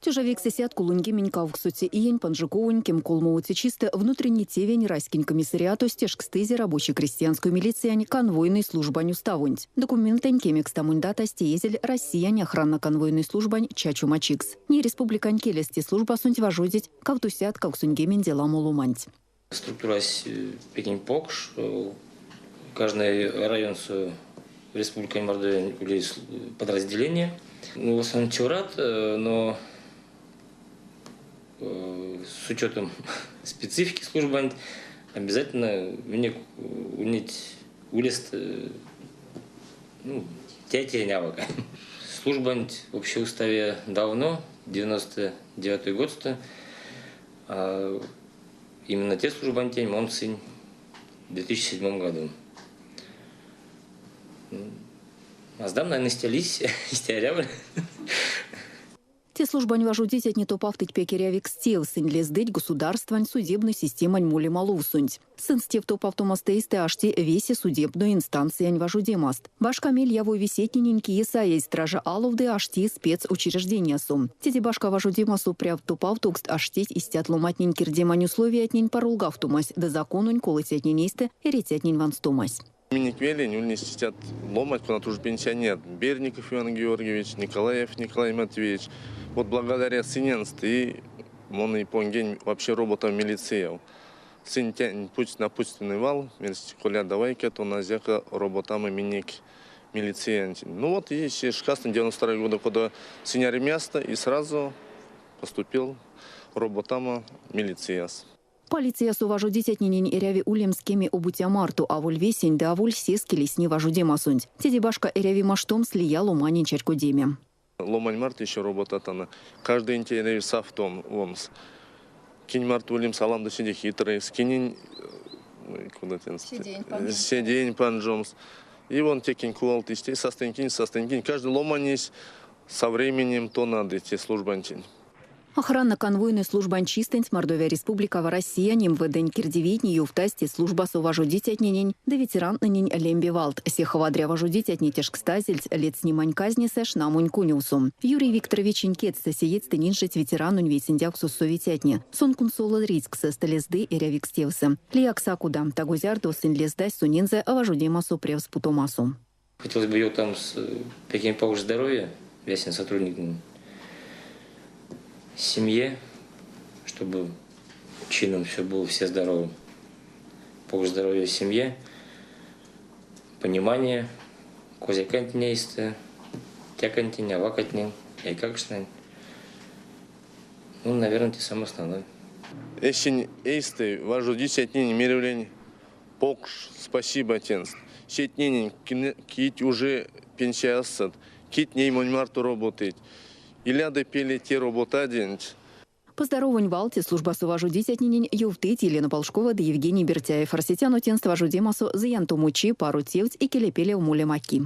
1938 иень панжиковонь 13-це чистэ Внутренней тевень раськень комиссариатось тешкстызе рабочей-крестьянской милициянь конвойной службань уставонть. Документэнь кемекстамонь датась теезель Россиянь охранно-конвойной службань чачома чикс. Ней республикань келес те службасонть важодить 280 ламо ломанть. Структурась пек покш. Каждый районсо Республикань Мордовиянь ули подразделение. Ну, в основном цёрат, но с учетом специфики службы обязательно минек ульнить улест, ну, тейтерь-ава. Службанть вообще уставия давно, 99 год, а именно те службантень мон сынь в 2007 году. Аздан, наверное, стялись, стяля. Те службань важодицятне топавтыть пек эрявикс тев, сынь лездыть государствань судебной системань молема лувсонть. Сынст тев топавтомаст эйстэ ашти весе судебной инстанциянь важодемаст. Башка мель явови сетненень, кие саезь стража алов ды ашти спецучреждениясо. Теде башка, важодемасо прявт топавтовкст аштить истят ломантнень кирдемань условиятнень паролгавтомась ды закононь колыцятнень эйстэ эрицятнень ванстомась. Минек велень ульнесть истят ломанть, конат уже пенсионер. Берников Иван Георгиевич, Николаев Николай Матвеевич. Вот благодаря сыненст и мон и понгинь вообще роботамо милицияв. Сынь путсть напутственный вал, мерсть: «Коля, давай-ка тон азёка роботамо минек милициянтень». Ну вот и се шкастонть, 92 года, кода сынь армиясто, и сразу поступил роботамо милицияс. Полициясо важодицятненень эряви улемс кеме обуця марто, аволь весень ды аволь сеске лисни важодемасонть. Теде башка, эряви маштомс лия ломанень чарькодеме. Ломань марто еще роботатано. Каждый эряви савтомс. Кинь марто улемс аламодо седе хитрый, кинень куда седеень панжомс. И вон текень кувалт истя састынькинь, састынькинь. Каждый ломанесь со временем тонады те службантень. Охранно-конвойной службань чистэнть Мордовия Республикава Россиянь МВД-нь кирдивийтне ёвтасть те службасо важодицятненень ды ветерантнэнень лембе валт. Сех вадря важодицятне тешкстазельть ледстнемань казнесэ, шнамонь конёвсо. Юрий Викторовичень кедьстэ сеедьстэ ниншить ветеранонь вейсэндявксос совицятне. Сон кунсолы ризксэст, лезды эрявикс тевсэ. Лиякс а кода, таго-зярдо сынь лездасть сонензэ важодемасо превс путомасо. Хотелось бы ёвтамс пек покш здоровья весень сотрудникам, семье, чтобы чином все было, все здоровы. Покш здоровья семье, понимание, козякантень эйстэ, тякантень, авакатнень, эйкакштнень. Ну, наверное, те самое основное. Эсень эйстэ важодицятненень меревлинь покш спасибо тенст. Сетненень, кить уже пенсиясот, кить ней монь марто роботыть. Илядо пеле те роботадонть. Поздоровонь валт те службасо важодицятненень ёвтыть Елена Полшкова ды Евгений Бертяев. Арсетяно тенст важодемасо зыянтомо чи, паро тевть, икелепелев молема ки.